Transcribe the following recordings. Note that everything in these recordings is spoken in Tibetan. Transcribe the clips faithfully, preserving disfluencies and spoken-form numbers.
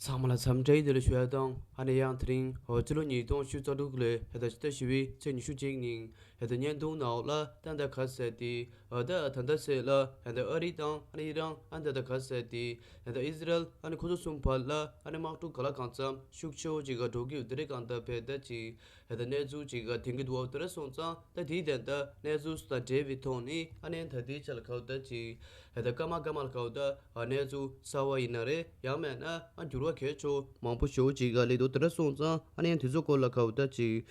ཚང་མ་ལ་འཚམས་འདྲི་བདེ་ལེགས་ཞུ་ཡ་དང་། ཨ་ནི་ཡང་དེ་རིང་ཕྱི་ལོ་ཉིས་སྟོང་ཉི་ཤུ་རྩ་དྲུག་ལོའི་ད་ཕྱི་ཟླ་བཞི་པའི་ཚེས་ཉི་ཤུ་གཅིག་ཉིན་ད་བརྙན་ཐུང་ནང་ལ་ད་ད་ག་ཟེར་ཏེ་ད་ད་ལྟ་ཟེར་ལ་ད་ཨ་རི་དང་ཨ་ནི་ཨི་རན་ཨ་ད་ད་ག་ཟེར་ཏེ་ད་ཨི་ཟི་རལ་ཨ་ནི་ཁོ་ཚོ་གསུམ་བར་ལ་ཨ་ནི་དམག་འཁྲུག་ག་ལ་གང་འཚམ་ཤུགས་ཆེ་བོ་ཅིག་ག་འགྲོ་གི་ཡོད། དེ་རིང་གང་ལྟར་ཕེ་ད་ཅིག་ད་གནས་ཚུལ་ཅིག་ག་ཐོན་གི་འདུག་བ། དེ་རིང་སོང་ཙང་ད་དེའི་དོན་དག་གནས་ཚུལ་དང་འབྲེལ་བའི་ཐོག་ནས་ཨ་ནི་ད་དེའི་ཆ་ལ་ག་བ་ད་ཅིག་ད་སྐར་མ་སྐར་མ་ལ་ག་བ་ད་གནས་ཚུལ་གསར་བ་ཡིན་ན་རེད། ཡང་མེད་ན་ཨ་འགྱུར་བ་གལ་ཆེ་བོ་མང་པོ་ཞེ་བོ་ཅིག་ག་སླེབས་འདུག། དེ་རིང་སོང་ཙང་ཨ་ནི་དེ་ཚོ་སྐོར་ལ་ག་བ་ད་ཅིག་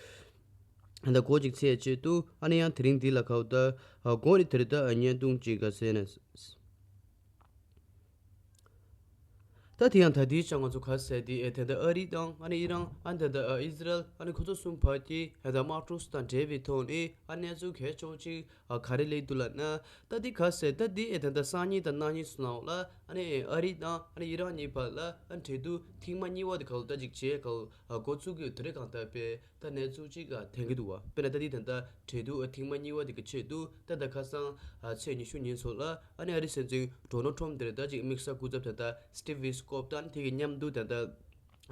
ད་གོ་ཅིག་ཚད་ཆེད་དུ་ཨ་ནི་ཡང་དེ་རིང་འདི་ལ་ག་བ་ད་གོ་ནི་དེ་རིང་ད་བརྙན་ཐུང་ཅིག་ག་ཟེར་ན། ད་དེ་ཡང་ད་དེའི་ཆ་ང་ཚོ་ག་ཟེར་དེ་ཨེ་ད་ལྟ་ཨ་རི་དང་ཨ་ནི་ཨི་རན་ཨ་ད་ལྟ་ཨི་ཟི་རལ་ཨ་ནི་ཁོ་ཚོ་གསུམ་བར་གྱི་ཨེ་ད་དམག་འཁྲུག་དང་འབྲེལ་བའི་ཐོག་ནས་ཨ་གནས་ཚུལ་གལ་ཆེ་བོ་ཅིག་ཨ་ག་རེ་སླེབས་འདུག་ལབ་ན། ད་དེ་ག་ཟེར་ད་དེ་ཨེ་ད་ལྟ་སང་ཉིན་དང་གནངས་ཉིན་སོང་ལ་ཨ་ནི་ཨ་རི་དང་ཨ་ནི་ཨི་རན་གཉིས་བར་ལ་ཨ་འབྲེལ་གཏུག་ཐེངས་མ་གཉིས་པ་དེ་ག་ལ་ད་ཅིག་བྱས་ག་ལ་འགོ་བཙུགས་ཀྱི་ཡོད། དེ་རིང་གང་ལྟར་ཕེ། ད་གནས་ཚུལ་གཅིག་ཐོན་གྱི་འདུག་བ། དཔེར་ན་ད་ལྟའི་ད་ལྟ་གྲོས་བསྡུར་ཐེངས་མ་གཉིས་པ་དེ་གི་ཆེད་དུ་ད་ལྟ་ཁ་སང་ཚེས་ཉི་ཤུ་ཉིན་ཚོ་ལ་ཨ་ནི་ཨ་རིའི་སྲིད་འཛིན་ཌོ་ནལ་ཊམ་དེར་ད་ཅིག་དམིགས་བསལ་སྐུ་ཚབ་ད་ལྟ་སི་ཊིབ་ཝི་སི་ཀོབ་དང་དེ་གི་མཉམ་དུ་ད་ལྟ་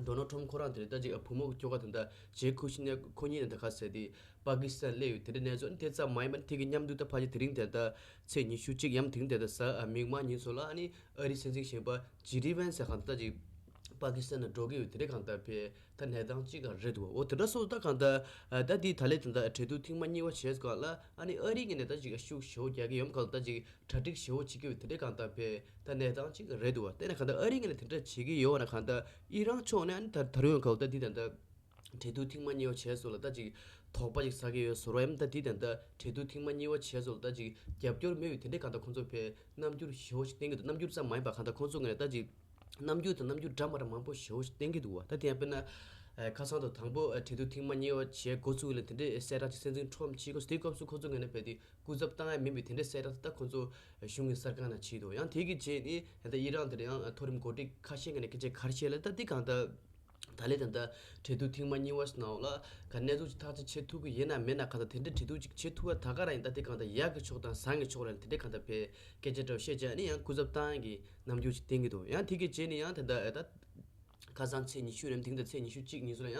ཌོ་ནལ་ཊམ་ཁོ་རང་དེར་ད་ཅིག་བུ་མོ་གི་ཁྱོ་ག་ད་ལྟ་ཇེ་ཁུ་ཤི་ནེར་ཁོ་གཉིས་ད་ལྟ་ཁ་ཟེར་དེ་པ་ཀི་སི་ཐན་སླེབས་ཡོད། དེ་འདྲ་གནས་ཚུལ་ཨ་ནི་དེ་ཙམ་མ་ཡིན་པ་ནི་དེ་གི་མཉམ་དུ་ད་ཕལ་ཆེར་དེ་རིང་ད་ལྟ་ཚེས་ཉི་ཤུ་གཅིག་ཡང་དེ་རིང་ད་ལྟ་གཟའ་མིག་དམར་ཉིན་ཚོ་ལ་ཨ་ནི་ཨ་རིའི་སྲིད་འཛིན་གཞོན་པ་ཇེ་ཌི་ཝན་སི་ཁ་ད་ལྟ་ཅིག་པ་ཀི་སི་ཐན་ལ་འགྲོ་གི་ཡོད། དེ་འདྲ་གང་ལྟར་ཕེ། ད་གནས་སྟངས་གཅིག་ག་རེད་འདུག་བ། འོ་དེ་འདྲ་སོང་ཙང་ད་གང་ལྟར་ཨ་ད་འདི་ད་ལས་དེ་འདྲ་གྲོས་བསྡུར་ཐེངས་མ་གཉིས་པ་བྱས་སྐབས་ལ་ཨ་ནི་ཨ་རི་ངོས་ནས་ད་ཅིག་ཤུགས་ཞེ་པོ་རྒྱག་གི་ཡོད་མ་གང་ལ་ད་ཅིག་གྲ་སྒྲིག་ཞེ་པོ་བྱེད་ཀྱི་ཡོད། དེ་འདྲ་གང་ལྟར་ཕེ་ད་གནས་སྟངས་གཅིག་ག་རེད་འདུག་བ། དེ་ནས་གང་ལྟར་ཨ་རི་ངོས་ནས་དེ་འདྲ་བྱེད་ཀྱི་ཡོད་བ་ན་གང་ལྟར་ཨི་རན་ཕྱོགས་ནས་ཨ་ནི་ད་ད་རུང་ཡང་གང་ལྟར་འདི་ད་ལྟ་གྲོས་བསྡུར་ཐེངས་མ་གཉིས་པ་བྱས་སོང་ལ་ད་ཅིག་དོགས་པ་ཅིག་ཟ་གི་ཡོད་བཟོ་འདྲ། ཡང་ད་འདི་ད་ལྟ་གྲོས་བསྡུར་ཐེངས་མ་གཉིས་པ་བྱས་སོང་ལ་ད་ཅིག་རྒྱབ་སྐྱོར་མེད་པའི་དེ་འདྲ་གང་ལྟར་ཁོང་ཚོ་ཕེ་རྣམ་འགྱུར་ཞེ་པོ་ཞིག་བསྟན་གྱི་འདུག། རྣམ་འགྱུར་ཙམ་མ་ཡིན་པ་གང་ལྟར་ཁོང་ཚོ་ངོས་ནས་ད་ཅིག་རྣམ་འགྱུར་དང་རྣམ་འགྱུར་འདྲ་མ་འདྲ་མང་པོ་ཞེ་པོ་ཞིག་བསྟན་གྱི་འདུག་བ། ད་དེ་ཡང་དཔེར་ན་ཨ་ཁ་སང་དང་དང་པོ་ཨ་གྲོས་བསྡུར་ཐེངས་མ་གཉིས་པ་བྱས་འགོ་ཚུགས་ལ་དེ་འདྲའི་གསལ་བསྒྲགས་ཅིག་སྲིད་འཛིན་ཊམ་ཕྱིས་སྐབས་སུ། དེའི་སྐབས་སུ་ཁོང་ཚོ་ངོས་ནས་རྦད་དེ་སྐུ་ཚབ་བཏང་ཡ་མིན་པའི་དེ་འདྲའི་གསལ་བསྒྲགས་ད་ཁོང་ཚོ་གཞུང་གི་གསར་ཁང་ནང་ཕྱིས་འདུག། ཡང་དེ་གི་རྗེས་ནས་ད་ལྟ་ཨི་རན་དེར་ཡང་མཐོ་རིམ་འགོ་ཁྲིད་ཁ་ཤས་ངོས་ནས་སྐད་ཆ་ག་རེ་བཤད་ལ་ད་འདི་གང་ལྟར་ད་ལས་ད་ལྟ་གྲོས་བསྡུར་ཐེངས་མ་གཉིས་པ་ནང་ལ་ག་གནས་ཚུལ་ཅིག་ཐག་གཅོད་བྱེད་ཐུབ་ཀྱི་ཡིན་ན་མེད་ན་གང་ལྟར་དེ་འདྲའི་གྲོས་བསྡུར་ཅིག་བྱེད་ཐུབ་པ་ད་ག་རང་ཡིན། ད་དེ་གང་ལྟར་ཡག་གི་ཕྱོགས་དང་བཟང་གི་ཕྱོགས་ར་དེ་འདྲའི་གང་ལྟར་ཕེ་སྐད་ཆ་འདྲ་བོ་བཤད་བྱས་ནས་ཡང་སྐུ་ཚབ་བཏང་ཡ་གི་རྣམ་འགྱུར་ཅིག་བསྟན་གྱི་འདུག། ཡང་དེ་གི་རྗེས་ནས་ཡང་ད་ལྟ་ད་ཁ་སང་ཚེས་ཉི་ཤུ་རེམ་དེང་ད་ཚེས་ཉི་ཤུ་གཅིག་ཉིན་ཚོ་ལ་ཡང་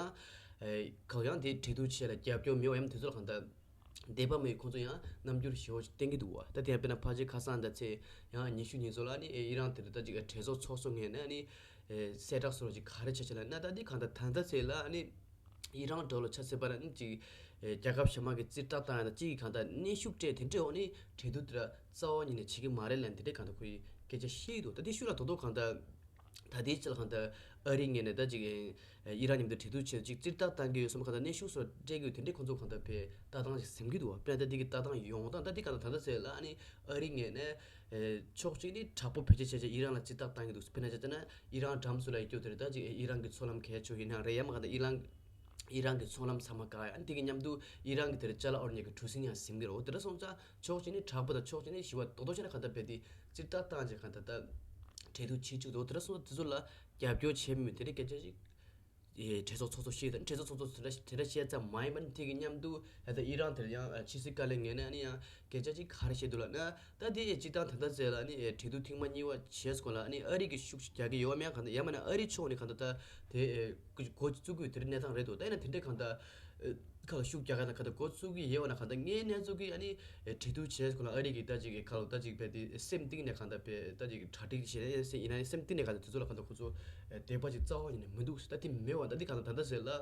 ཨེ་གང་ཡང་དེ་གྲོས་བསྡུར་བྱས་ལ་རྒྱབ་སྐྱོར་མེད་པ་ཡང་དེ་ཚོ་ལ་གང་ལྟར་དད་པ་མེད་ཁོང་ཚོ་ཡང་རྣམ་འགྱུར་ཞེ་པོ་ཞིག་བསྟན་གྱི་འདུག་བ། ད་དེ་ཡང་དཔེར་ན་ཕལ་ཆེར་ཁ་སང་ད་ཚེས་ཡང་ཉི་ཤུ་ཉིན་ཚོ་ལ་ནི་ཨེ་ཨི་རན་དེ་རུ་ད་ཅིག་གྲོས་ཚོགས་ཚོགས་གཙོ་ངོས་ནས་ནི་ཨེ་གསལ་བསྒྲགས་སོགས་ཅིག་ག་རེ་བྱས་བྱས་ལ་ན་ད་འདི་གང་ལྟར་ད་ལྟ་ཚེས་ལ་ནི་ཨི་རན་འགྲོ་ལ་ཆ་ཚེས་པ་ལ་ནི་ཅིག་ཨེ་རྒྱལ་ཁབ་གཞན་མ་གི་རྩིས་རྟགས་བཏང་ཡ་ད་ཅིག་གི་གང་ལྟར་གནོན་ཤུགས་སྤྲད་དེ་འདྲའི་འོག་ནི་གྲོས་བསྡུར་དེ་ར་རྩ་བ་ཉིད་ནས་བྱེད་ཀྱི་མ་རེད་ལབ་དེ་འདྲའི་གང་ལྟར་ཁོ་ཡི་སྐད་ཆ་བཤད་ཀྱི་འདུག། ད་དེ་ཤུགས་ལ་དོ་དོ་གང་ལྟར། ད་དེའི་ཆེད་ལ་གང་ལྟར་ཨ་རིའི་ངོས་ནས་ད་ཅིག་ཨི་རན་མཉམ་དུ་གྲོས་བསྡུར་བྱས་ཅིག་རྩིས་རྟགས་བཏང་གི་ཡོད་སོང་གང་ལྟར་གནོན་ཤུགས་སོགས་སྤྲད་ཀྱི་ཡོད། དེ་འདྲའི་ཁོང་ཚོ་གང་ལྟར་ཕེ་ལྟ་སྟངས་ཤིག་འཛིན་གྱི་འདུག་བ། དཔེར་ན་ད་དེ་གི་ལྟ་སྟངས་ཡོང་སྟངས་ད་དེ་གང་ལྟར་ད་ལྟ་ཚེས་ལ་ཨ་ནི་ཨ་རིའི་ངོས་ནས་ཨེ་ཕྱོགས་གཅིག་ནི་དྲག་པོ་བེད་སྤྱོད་བྱས་བྱས་ཨི་རན་ལ་རྩིས་རྟགས་བཏང་གི་འདུག། དཔེར་ན་ཆ་བཞག་ན་ཨི་རན་འགྲམ་སུ་ལ་ཡོད་རྒྱུ་དེ་རེད། ད་ཅིག་ཨི་རན་གྱི་མཚོ་ལམ་གལ་ཆེ་ཤོས་ཡིན་ན་རེད། ཡང་མ་གང་ལྟར་ཨི་རན་ཨི་རན་གྱི་མཚོ་ལམ་ཚང་མ་བཀག་ཡ། ཨ་ནི་དེ་གི་མཉམ་དུ་ཨི་རན་གྱི་དེ་རེད་ཅ་ལག་དབོར་མཁན་གྱི་གྲུ་གཟིངས་ཡང་ཟིན་གྱི་རེད། འོ་དེ་འདྲ་སོང་ཙང་ཕྱོགས་གཅིག་ནི་དྲག་པོ་དང་ཕྱོགས་གཅིག་ནི་ཞི་བ་རྡོག་རྡོག་བྱས་ན་གང་ལྟར་རྦད་དེ་རྩིས་རྟགས་བཏང་བྱས་གང་ལྟར་ད་གྲོས་བསྡུར་བྱེད་བཅུག་འདུག། དེ་འདྲ་སོང་ཙང་དེ་ཚོ་ལ་རྒྱབ་སྐྱོར་བྱས་མི་དེ་འདྲའི་སྐད་ཆ་ཞིག་ཨེ་གྲོས་ཚོགས་ཚོགས་གཙོ་བཤད་དང་གྲོས་ཚོགས་ཚོགས་གཙོ་དེ་འདྲ་དེ་འདྲ་བཤད་ཙམ་མ་ཡིན་པར་དེ་གི་མཉམ་དུ་ད་ལྟ་ཨི་རན་དེར་ཡང་ཕྱི་སྲིད་བཀའ་བློན་ངོས་ནས་ཨ་ནི་ཡང་སྐད་ཆ་ཅིག་ག་རེ་བཤད་འདུག་ལབ་ན། ད་དེ་ཨེ་སྤྱིར་བཏང་ད་ལྟ་ཚེས་ལ་ཨ་ནི་ཨེ་གྲོས་བསྡུར་ཐེངས་མ་གཉིས་པ་བྱས་སྐོར་ལ་ཨ་ནི་ཨ་རི་གི་ཤུགས་ཤིག་རྒྱག་གི་ཡོད་མེད་གང་ལྟར་ཡང་མིན་ན་ཨ་རི་ཕྱོགས་ནས་གང་ལྟར་ད་དེ་ཨེ་འགོ་བཙུགས་དགོས་དེ་འདྲའི་གནས་སྟངས་རེད་འདུག། ད་ཡིན་ན་དེ་འདྲའི་གང་ལྟར་ཨེ་ཁ་ལ་ཤུགས་རྒྱག་ག་ན་གང་ལྟར་འགོ་བཙུགས་ཀྱི་ཡོད་པ་ན་གང་ལྟར་ངའི་གནས་ཚུལ་གྱི་ཨ་ནི་ཨེ་གྲོས་བསྡུར་བྱས་སྐོར་ལ་ཨ་རི་གི་ད་ཅིག་གི་ཁ་ལ་ད་ཅིག་རྦད་དེ་སེམས་གཏིང་ནས་གང་ལྟར་རྦད་ད་ཅིག་གྲ་སྒྲིག་བྱས་ནས་ཡིན་ན་ནི་སེམས་གཏིང་ནས་གང་ལྟར་དེ་ཚོ་ལ་གང་ལྟར་ཁོ་ཚོ་ཨེ་དད་པ་ཅིག་རྩ་བ་ཉིད་ནས་མི་འདུག། ད་དེ་མེད་པ་ད་དེ་གང་ལྟར་ད་ལྟ་ཟེར་ལ།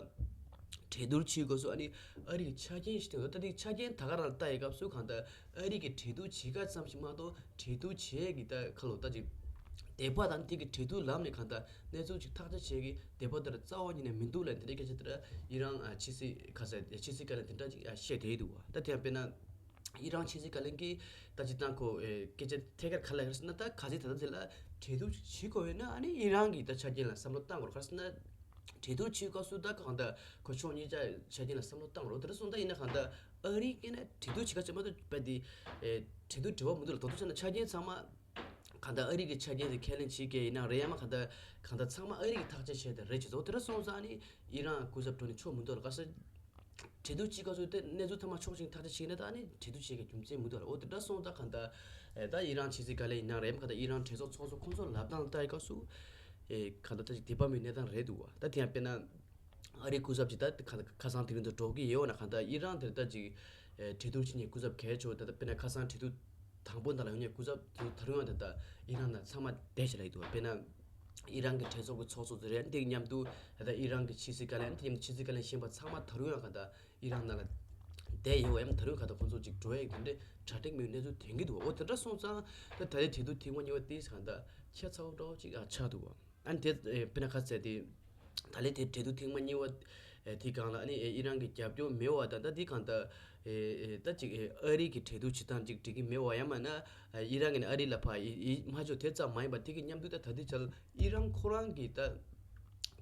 གྲོས་བསྡུར་བྱེད་དགོས་སུ་ཨ་ནི་ཨ་རི་གི་ཆ་རྐྱེན་ཞིག་དེ་ད་དེ་ཆ་རྐྱེན་ད་ག་རང་ལྟ་ཡི་སྐབས་སུ་གང་ལྟར་ཨ་རི་གི་གྲོས་བསྡུར་བྱེད་ཀ་ཙམ་ཞིག་མ་གཏོགས་གྲོས་བསྡུར་བྱེད་ཀྱི་ད་ཁ་ལོ་ད་ཅིག་དད་པ་དང་དེ་གི་གྲོས་བསྡུར་ལམ་ནས་གང་ལྟར་གནས་ཚུལ་ཅིག་ཐག་གཅོད་བྱེད་ཀྱི་དད་པ་དེ་ར་རྩ་བ་ཉིད་ནས་མི་འདུག་ལབ་དེ་འདྲའི་སྐད་ཆ་དེ་ར་ཨི་རན་ཨ་ཕྱི་སྲིད་ཁ་ཟེར་ཕྱི་སྲིད་བཀའ་བློན་དེ་འདྲ་ཅིག་ཨ་བཤད་བསྡད་ཡི་འདུག་བ། ད་དེ་ཡང་དཔེར་ན་ཨི་རན་ཕྱི་སྲིད་བཀའ་བློན་གྱིས་ད་ཅིག་ད་ཁོ་ཨེ་སྐད་ཆ་ཐད་ཀར་ག་ལ་ཡོད་ཟེར་ན། ད་ག་ཚོད་ད་ལྟ་དེ་ལ་གྲོས་བསྡུར་ཅིག་བྱེད་དགོས་ཡོད་ན་ཨ་ནི་ཨི་རན་གྱི་ད་ཆ་རྐྱེན་ལ་བསམ་བློ་བཏང་དགོས་རེད། ག་རེ་ཟེར་ན། གྲོས་བསྡུར་བྱེད་སྐབས་སུ་ད་གང་ལྟར་ཁོ་ཕྱོགས་གཉིས་ཆ་ཆ་རྐྱེན་ལ་བསམ་བློ་བཏང་རོགས། དེ་འདྲ་སོང་ད་ཡིན་ན་གང་ལྟར་ཨ་རིའི་སྐད་ན་གྲོས་བསྡུར་བྱེད་ཁ་ཆེ་མ་གཏོགས་རྦད་དེ་ཨེ་གྲོས་བསྡུར་འབྲེལ་བ་མི་འདུག་ལ། ད་དུང་ཆ་ན་ཆ་རྐྱེན་ཚང་མ་གང་ལྟར་ཨ་རི་གི་ཆ་རྐྱེན་དེ་ཁས་ལེན་བྱེད་ཀྱི་ཡིན་ན་རེད། ཡང་མ་གང་ལྟར་གང་ལྟར་ཚང་མ་ཨ་རི་གི་ཐག་གཅོད་བྱས་ཏེ་རེད་བྱེད་ཚོ། དེ་འདྲ་སོང་ཙང་ནི་ཨི་རན་སྐུ་ཚབ་འགྲོ་ནི་ཆོག་མི་འདུག་ལ། ག་ས་གྲོས་བསྡུར་བྱེད་སྐབས་སུ་དེ་གནས་ཚུལ་ཚང་མ་ཕྱོགས་གཅིག་ཐག་གཅོད་བྱེད་ན་ད་ནི་གྲོས་བསྡུར་བྱེད་ཀྱི་རྒྱུ་མཚན་མི་འདུག་ལ། འོ་དེ་འདྲ་སོང་ཙང་གང་ལྟར་ཨེ་ད་ཨི་རན་ཕྱི་སྲིད་བཀའ་བློན་ཡིན་ན་རེད། མ་གང་ལྟར་ཨི་རན་གྲོས་ཚོགས་ཚོགས་གཙོ་ཁོང་ཚོ་ལབ་སྟངས་ལྟ་ཡི་སྐབས་སུ། གང་ལྟར་ད་ཅིག་དད་པ་མེད་གནས་སྟངས་རེད་འདུག་བ། ད་དེ་ཡང་དཔེར་ན་ཨ་རིའི་སྐུ་ཚབ་ཅིག་ད་ཁ་ཁ་སང་དེ་རིང་དུ་འགྲོ་གི་ཡོད་ན། གང་ལྟར་ཨི་རན་དེར་ད་ཅིག་གྲོས་བསྡུར་བྱེད་མཁན་སྐུ་ཚབ་གལ་ཆེ་བ་ད་ད་དཔེར་ན་ཁ་སང་གྲོས་བསྡུར་དང་པོ་ནང་ལ་ཡོང་མཁན་སྐུ་ཚབ་དེ་ད་རུང་ཡང་ད་ད་ཨི་རན་ནང་ཚང་མ་བསྡད་བཞག་ལ་ཡོད་འདུག་བ། དཔེར་ན་ཨི་རན་གྱི་གྲོས་ཚོགས་ཀྱི་ཚོགས་གཙོ་དེ་རེད། དེ་མཉམ་དུ་ད་ད་ཨི་རན་གྱི་ཕྱི་སྲིད་བཀའ་བློན། དེ་མཉམ་དུ་ཕྱི་སྲིད་བཀའ་བློན་གཞན་པ་ཚང་མ་ད་རུང་ཡང་གང་ལྟར་ཨི་རན་ནང་ལ་བསྡད་ཡོད་པ་ཡང་ད་རུང་གང་ལྟར་ཁོང་ཚོ་ཅིག་འགྲོ་ཡག་དེ་འདྲའི་གྲ་སྒྲིག་མེད་གནས་ཚུལ་ཐོན་གྱི་འདུག་འོ་དེ་འདྲ་སོང་ཙང་ད་ད་རེས་གྲོས་བསྡུར་ཐེངས་མ་གཉིས་པ་དེ་གང་ལྟར་ཁྱད་མཚར་པོ་འདྲ་བོ་ཅིག་ཨ་ཆགས་འདུག་བ། ཨ་ནི་དེ་དཔེར་ན་ཁ་ཟེར་དེ་ད་ལས་དེ་གྲོས་བསྡུར་ཐེངས་མ་གཉིས་པ་དེ་སྒང་ལ་ཨ་ནི་ཨི་རན་གྱི་རྒྱབ་སྐྱོར་མེད་པ་དང་། ད་དེ་གང་ལྟར་ད་ཅིག་ཨ་རི་གི་གྲོས་བསྡུར་བྱེད་སྟངས་ཅིག་འགྲིག་གི་མེད་པ་ཡང་མིན་ན་ཨི་རན་གྱིས་ཨ་རི་ལ་ཕར་ཡིད་མ་ཆེས་དེ་ཙམ་མ་ཡིན་པ། དེ་གི་མཉམ་དུ་ད་ད་ལྟའི་ཆར་ཨི་རན་ཁོ་རང་གི་ད་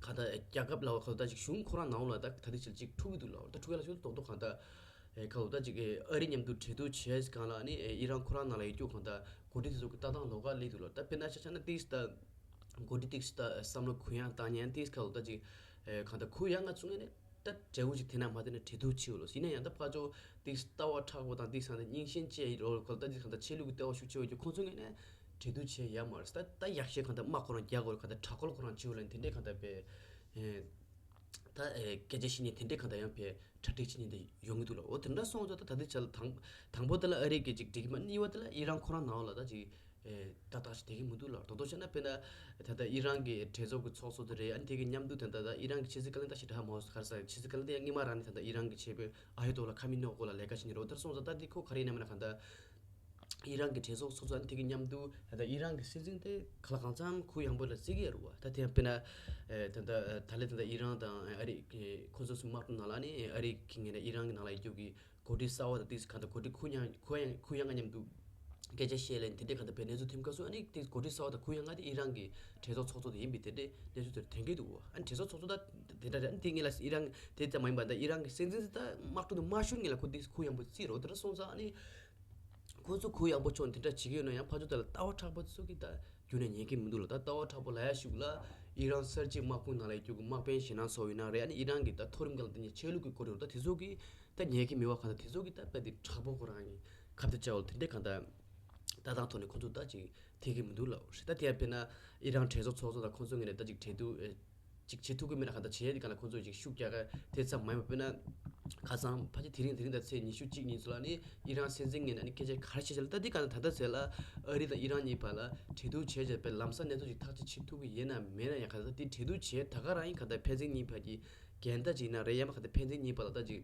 ག་ད་རྒྱལ་ཁབ་ལ་བ་ག་ད་ཅིག་གཞུང་ཁོ་རང་ནང་ལ་ད་ད་ལྟའི་ཆར་ཅིག་འཁྲུག་གི་འདུག་ལ། ད་འཁྲུག་ཡ་ལ་ཞུ་ཏོག་ཏོག་གང་ད་ག་ད་ཅིག་ཨ་རི་མཉམ་དུ་གྲོས་བསྡུར་བྱས་སྒང་ལ་ཨ་ནི་ཨི་རན་ཁོ་རང་ནང་ལ་ཡོད་རྒྱུ་གང་ད་འགོ་ཁྲིད་དེ་ཚོ་གི་ལྟ་སྟངས་ལོགས་ཀ་སླེབས་འདུག་ལ། ད་དཔེར་ན་ཆ་བཞག་ན་ཏིས་ད་འགོ་ཁྲིད་ཏིག་ད་བསམ་བློ་གུ་ཡངས་བཏང་ཉན་ཏིག་ག་ལོ་ད་ཅིག་ཨེ་གང་ལྟར་གུ་ཡངས་ང་ཚུགས་ངེས་ནས་ད་འབྲས་བུ་ཅིག་དེ་ན་མ་དེ་ན་གྲོས་བསྡུར་བྱེད་འོ་ལོ། ཡིན་ན་ཡང་ད་ཕར་ཕྱོགས་ཏིག་ལྟ་བ་མཁྲེགས་པོ་དང་ཏིག་སང་ད་རྙིང་ཞེན་བཅས་ཡིན་རོ་ག་ལ་ད་ཅིག་གང་ལྟར་ཆོས་ལུགས་ཀྱི་ལྟ་བ་ཤུགས་ཆེ་བ་ཀྱི་ཁོང་ཚོ་ངེས་ནས་གྲོས་བསྡུར་བྱེད་ཡ་མ་རེད། ད་ད་ཡག་ཤོས་གང་ལྟར་དམག་ཁོ་རང་རྒྱག་དགོས་རེད། གང་ལྟར་དྲག་རྒོལ་ཁོ་རང་བྱེད་འོ་ལ་དེ་འདྲས་གང་ལྟར་པས་ཨེ་ད་ཨེ་སྐད་ཆ་བཤད་ཉན་དེ་འདྲས་གང་ལྟར་ཡང་པས་གྲ་སྒྲིག་བྱེད་ཉན་དེ་ཡོང་གི་འདུག་ལ། འོ་དེ་འདྲ་སོང་ཙང་ད་ད་ལྟའི་ཆར་དང་དང་པོ་དེ་ལ་ཨ་རི་གི་ཅིག་འགྲིག་གི་མ་གཉིས་པ་དེ་ལ་ཨི་རན་ཁོ་རང་ནང་ལ་ད་ཅིག་ཨེ་ཏག་ཏག་ཞིག་བསྡད་ཀྱི་མི་འདུག་ལ། དོ་དོ་བྱས་ན་དཔེར་ན་ད་ལྟ་ཨི་རན་གྱི་གྲོས་ཚོགས་ཀྱི་ཚོགས་གཙོ་དེ་རེད། ཨ་ནི་དེ་གི་མཉམ་དུ་ད་ལྟ་ད་ཨི་རན་གྱི་ཕྱི་སྲིད་བཀའ་བློན་ད་ཞེ་དྲག་མ་ག་རེ་ཟེར། ཕྱི་སྲིད་བཀའ་བློན་དེ་ཡང་སྔོན་མ་རང་ནས་ད་ལྟ་ཨི་རན་གྱི་ཆེད་དཔོན་ཨ་ཡ་ཏོ་ལ་ཁ་མི་ནོ་སྐོར་ལ་ལས་ཀ་བྱེད་ཉན་རེད། འོ་དེར་སོང་ཙང་ད་དེ་ཁོ་ག་རེ་ཡིན་ན་མིན་ན་གང་ལྟར་ཨི་རན་གྱི་གྲོས་ཚོགས་ཚོགས་ཚོགས་དེ་གི་མཉམ་དུ་ད་ལྟ་ཨི་རན་གྱི་སྲིད་འཛིན་དེ་ག་ལ་གང་འཚམ་གུ་ཡངས་པོ་ལ་བརྩི་གི་ཡོད་རེད་བ། ད་དེ་ཡང་དཔེར་ན་ཨེ་ད་ལྟ་ད་ལྟ་ད་ལྟ་ཨི་རན་དང་ཨ་རི་ཁོ་ཚོ་གསུམ་དམག་འཁྲུག་ནང་ལ་ནི་ཨ་རི་གི་ངོས་ནས་ཨི་རན་གྱི་ནང་ལ་ཡོད་རྒྱུ་གི་འགོ་ཁྲིད་གསར་བ་དང་ཏིག་གང་ལྟར་འགོ་ཁྲིད་གུ་ཡངས་གུ་ཡངས་གུ་ཡངས་མཉམ་དུ་སྐད་ཆ་བཤད་ལེ་དེ་འདྲས་གང་ལྟར་བའི་གནས་ཚུལ་ཐོན་སྐབས་སུ་ཨ་ནི་ཏིག་འགོ་ཁྲིད་གསར་བ་དང་གུ་ཡངས་ང་དེ་ཨི་རན་གྱི་གྲོས་ཚོགས་ཚོགས་གཙོ་དེ་ཡིན་པའི་དེ་འདྲས་གནས་ཚུལ་དེར་ཐོན་གི་འདུག་ཨ་ནི་གྲོས་ཚོགས་ཚོགས་གཙོ་ད་དེ་འདྲ་རེད། ཨ་ནི་དེ་ངེད་ལ་ཨི་རན་དེ་ཙམ་མ་ཡིན་པ་ད་ཨི་རན་གྱི་སྲིད་འཛིན་ད་དམག་འཁྲུག་དུ་མ་ཤོར་ངེད་ལ་ཁོ་ཏིག་གུ་ཡངས་པོ་བརྩིས་རོགས། དེ་འདྲ་སོང་ཙང་ཨ་ནི། ཁོ་ཚོ་གུ་ཡངས་པོ་ཕྱོགས་འདི་འདྲ་བྱེད་ཀྱི་ཡོད་ན་ཡང་ཕར་ཕྱོགས་དེ་ལ་ལྟ་བ་མཁྲེགས་པོ་ཚོ་གིས་ད་རྒྱུན་ནས་ཉན་གྱི་མི་འདུག་ལ། ད་ལྟ་བ་མཁྲེགས་པོ་ལ་ཡ་ཤུགས་ལ་ཨི་རན་གསར་བརྗེའི་དམག་དཔུང་ནང་ལ་ཡོད་རྒྱུ་གི་དམག་དཔོན་ཞེད་སྣང་ཚོ་ཡིན་ན་རེད། ཨ་ནི་ཨི་རན་གྱི་ད་མཐོ་རིམ་སྒང་ལ་དེ་ནས་ཆོས་ལུགས་ཀྱི་སྐོར་རེད་ད་དེ་ཚོ་གིས་ད་ཉན་གྱི་མེད་པ་གང་ལྟར་དེ་ཚོ་གིས་ད་དཔེ་དེ་མཁྲེགས་པོ་ཁོ་རང་གི་ཁ་གཏད་བཅག་འོ་དེ་འདྲས་གང་ལྟར་ལྟ་སྟངས་ཐོག་ནས་ཁོ་ཚོ་ད་ཅིག་ཐེག་གི་མི་འདུག་ལ། ད་དེ་ཡང་དཔེར་ན་ཨི་རན་གྲོས་ཚོགས་ཚོགས་གཙོ་དང་ཁོ་ཚོ་ངོས་ནས་ད་ཅིག་གྲོས་བསྡུར་ཅིག་བྱེད་ཐུབ་ཀྱི་མེད་ན་གང་ལྟར་བྱེད་ཡས་དེ་ག་ལ་ཁོང་ཚོས་ཅིག་ཤུགས་རྒྱག་ག་དེ་ཙམ་མ་ཡིན་པ། དཔེར་ན་ཁ་སང་ཕལ་ཆེར་དེ་རིང་དེ་རིང་དང་ཚེས་ཉི་ཤུ་གཅིག་ཉིན་ཚོ་ལ་ནི་ཨི་རན་སྲིད་འཛིན་ངོས་ནས་ནི་སྐད་ཆ་ག་རེ་བཤད་ཅེས་ལ་ད་འདི་ག་ལ་ད་ལྟ་ཚེ་ལ་ཨ་རི་དང་ཨི་རན་གཉིས་བར་ལ་གྲོས་བསྡུར་བྱས་རྗེས་པའི་ལམ་སང་གནས་ཚུལ་ཅིག་ཐག་གཅོད་བྱེད་ཐུབ་ཀྱི་ཡིན་ན་མེད་ན་ཡང་ག་ད་དེ་གྲོས་བསྡུར་བྱས་ད་ག་རང་ཡིན་ག་ད་ཕན་ཚུན་གཉིས་བར་གྱི་འགལ་ཟླ་ཅིག་ཡིན་ན་རེད། ཡང་མ་ག་ད་ཕན་ཚུན་གཉིས་བར་ལ་ད་ཅིག་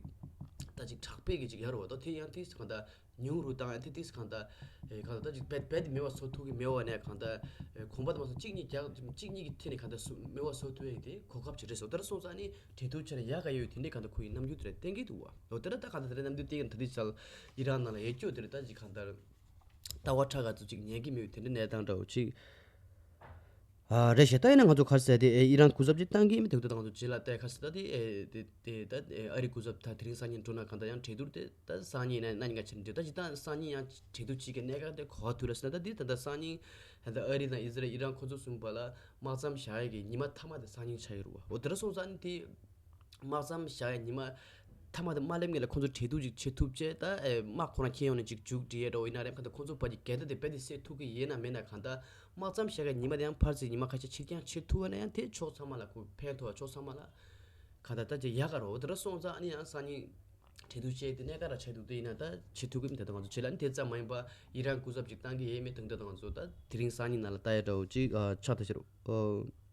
ད་ཅིག་དྲག་པོའི་གི་ཅིག་ཡོད་རེད་བ། ད་དེ་ཡང་དེ་ག་ད། ཉུང་རུ་བཏང་ཡང་དེ་དེས་གང་ལྟར་ཨེ་གང་ལྟར་ཅིག་རྦད་རྦད་དེ་མེད་པ་བཟོ་ཐུབ་ཀྱི་མེད་པ་ནས་གང་ལྟར་ཨེ་གོམ་པ་དེ་མ་སོང་གཅིག་གཉིས་རྒྱག་གཅིག་གཉིས་ཀྱི་ཐད་ནས་གང་ལྟར་སུ་མེད་པ་བཟོ་ཐུབ་ཡ་དེ་གོ་སྐབས་ཅིག་རེད་བཟོ། ལྟར་སོང་ཙང་ནི་གྲོས་བསྡུར་བྱས་ན་ཡག་ག་ཡོད་དེ་འདྲས་གང་ལྟར་ཁོ་ཡི་རྣམ་འགྱུར་དེ་རེད་བསྟན་གྱི་འདུག་བ། ལོ་ལྟར་ད་གང་ལྟར་དེ་རེད་རྣམ་འགྱུར་བསྟན་གྱི་ད་དེ་ཚལ་ཨི་རན་ནང་ལ་ཡོད་སྐྱོ་དེ་རེད། ད་ཅིག་གང་ལྟར་ལྟ་བ་ཁྲ་ག་ཚོ་ཅིག་ཉན་གྱི་མེད་དེ་འདྲས་གནས་སྟངས་འདྲ་བོ་ཅིག་ཨ་རེད་ཤག་ད་ཡིན་ན་ང་ཚོ་ག་རེ་ཟེར་དེ་ཨེ་ཨི་རན་སྐུ་ཚབ་ཅིག་བཏང་གི་མི་འདུག་ད་ང་ཚོ་རྗེས་ལ་ལྟ་ག་ཟེར་ད་དེ་ཨེ་དེ་དེ་ད་ཨེ་ཨ་རི་སྐུ་ཚབ་ད་དེ་རིང་སང་ཉིན་འགྲོ་ན་གང་ལྟར་ཡང་གྲོས་བསྡུར་དེ་ད་སང་ཉིན་ཡིན་ན་གཉིས་ཀ་ཕྱིན་འདུག་ད་ཇི་ལྟར་སང་ཉིན་ཡང་གྲོས་བསྡུར་བྱེད་ཀྱི་གནད་འགག་དེ་གོ་བ་ཐུག་ར་ཟེར་ན་ད་དེ་ད་ལྟ་སང་ཉིན་ད་ལྟ་ཨ་རི་དང་ཨི་ཟི་རལ་ཨི་རན་ཁོ་ཚོ་གསུམ་བར་ལ་དམག་མཚམས་བཞག་ཡས་ཀྱི་ཉི་མ་མཐའ་མ་དེ་སང་ཉིན་ཆགས་ཡོད་རེད་བ། འོ་དེ་འདྲ་སོང་ཙང་ནི་དེ། དམག་མཚམས་བཞག་ཡ་ཉི་མ་མཐའ་མ་དེ་མ་སླེབས་སྔོན་ལ་ཁོང་ཚོ་གྲོས་བསྡུར་ཅིག་བྱེད་ཐུབ་ཅེས་ད་ཨེ་དམག་ཁོ་རང་ཁྱེར་ཡོང་ནས་ཅིག་མཇུག་སྒྲིལ་ཡ་འདྲ་བོ་ཡིན་ན་རེད། གང་ལྟར་ཁོང་ཚོ་བར་གྱི་འགལ་ཟླ་དེ་རྦད་དེ་སེལ་ཐུབ་ཀྱི་ཡིན་ན་མེད་ན་གང་ལྟར་དམག་མཚམས་བཞག་ཡ་ཉི་མ་དེ་ཡང་ཕར་ཚུར་ཉི་མ་ཁ་ཤས་ཕྱིར་འགྱངས་བྱེད་ཐུབ་པ་ན་ཡང་དེ་ཕྱོགས་ཚང་མ་ལ་ཁོ་ཕན་ཐོགས་ཕྱོགས་ཚང་མ་ལ་གང་ལྟར་ད་ཅིག་ཡག་ག་རེད། འོ་དེ་འདྲ་སོང་ཙང་ཨ་ནི་ཡང་སང་ཉིན་གྲོས་བསྡུར་བྱས་ཏེ་གནད་འགག་ར་ཆགས་འདུག་དེ་ཡིན་ན་ད་བྱེད་ཐུབ་ཀྱི་མི་འདུག་ད་ང་ཚོ་བྱེད་ལ་ཨ་ནི་དེ་ཙམ་མ་ཡིན་པ་ཨི་རན་སྐུ་ཚབ་ཅིག་བཏང་གི་ཡོད་མེད་དང་དེ་ད་ང་ཚོ་ད་དེ་རིང་སང་ཉིན་ནང་ལ་ལྟ་ཡ་འདྲ་བོ་ཅིག་ཨ་ཆགས་ཐུབ་ཤག་རོ། ཨོ།